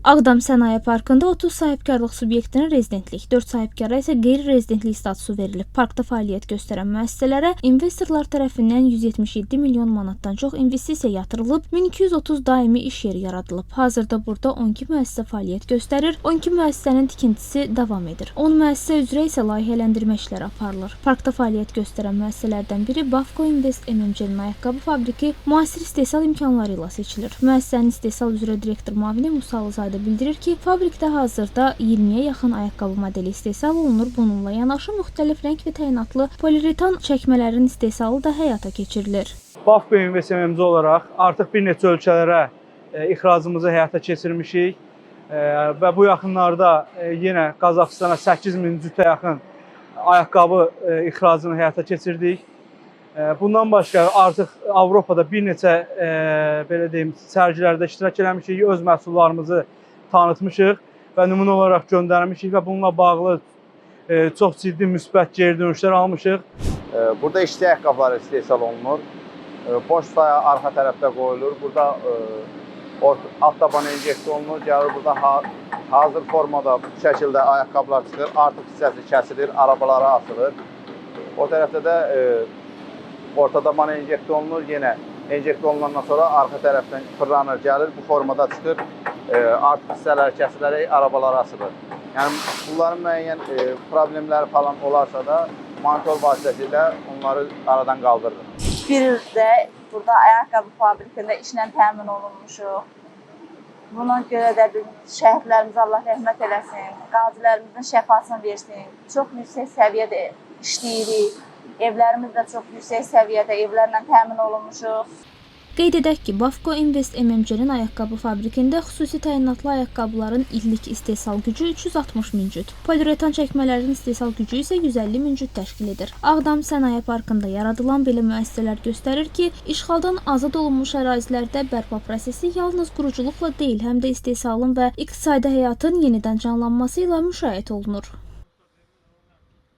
Ağdam Sənaye Parkında 30 sahibkarlıq subyektinə rezidentlik, 4 sahibkara isə qeyri-rezidentlik statusu verilib. Parkda fəaliyyət göstərən müəssisələrə investorlar tərəfindən 177 milyon manatdan çox investisiya yatırılıb, 1230 daimi iş yeri yaradılıb. Hazırda burada 12 müəssisə fəaliyyət göstərir, 12 müəssisənin tikintisi davam edir. 10 müəssisə üzrə isə layihələndirmə işləri aparılır. Parkda fəaliyyət göstərən müəssisələrdən biri Bafco Invest MMC-nin ayaqqabı fabriki müasir istehsal imkanları ilə seçilir. Müəssisənin istehsal üzrə direktor müavini Musa Alızadə bildirir ki, fabrikdə hazırda 20-yə yaxın ayaqqabı modeli istehsal olunur. Bununla yanaşı müxtəlif rəng və təyinatlı poliuretan çəkmələrin istehsalı da həyata keçirilir. Bafco Invest MMC olaraq artıq bir neçə ölkələrə ixracımızı həyata keçirmişik və bu yaxınlarda yenə Qazaxıstana 8000 cütə yaxın ayaqqabı ixracını həyata keçirdik. Bundan başqa artıq Avropada bir neçə belə deyim, sərgilərdə iştirak eləmişik, öz məhsullarımızı tanıtmışıq və nümunə olaraq göndərmişik və bununla bağlı çox ciddi müsbət geri dönüşlər almışıq. Burada işçi ayaqqabıları istehsal olunur. Boş saya arxa tərəfdə qoyulur. Burada alt tabana enjeksiya olunur. Gəlir burada hazır formada bu şəkildə ayaqqabılar çıxır. Artıq hissəsi kəsilir, arabalara asılır. O tərəfdə də orta tabana enjeksiya olunur. Yenə enjeksiya olunandan sonra arxa tərəfdən fırlanır, gəlir. Bu formada çıxır. Artıq hissələri kəsilərək arabalara asılır. Yəni bunların müəyyən problemləri falan olarsa da monitor vasitəsilə onları aradan qaldırırıq. Bir ildə burada ayaqqabı fabrikində işlə təmin olunmuşuq. Buna görə də bir şəhidlərimizə Allah rəhmət eləsin, qazilərimizin şəfasını versin. Çox yüksək səviyyədə işləyirik. Evlərimiz də çox yüksək səviyyədə evlərlə təmin olunmuşuq. Qeyd edək ki, Bafco Invest MMC-nin ayaqqabı fabrikində xüsusi təyinatlı ayaqqabıların illik istehsal gücü 360 min cüt, poliuretan çəkmələrin istehsal gücü isə 150 min cüt təşkil edir. Ağdam Sənaye Parkında yaradılan belə müəssisələr göstərir ki, işğaldan azad olunmuş ərazilərdə bərpa prosesi yalnız quruculuqla deyil, həm də istehsalın və iqtisadi həyatın yenidən canlanması ilə müşayiət olunur.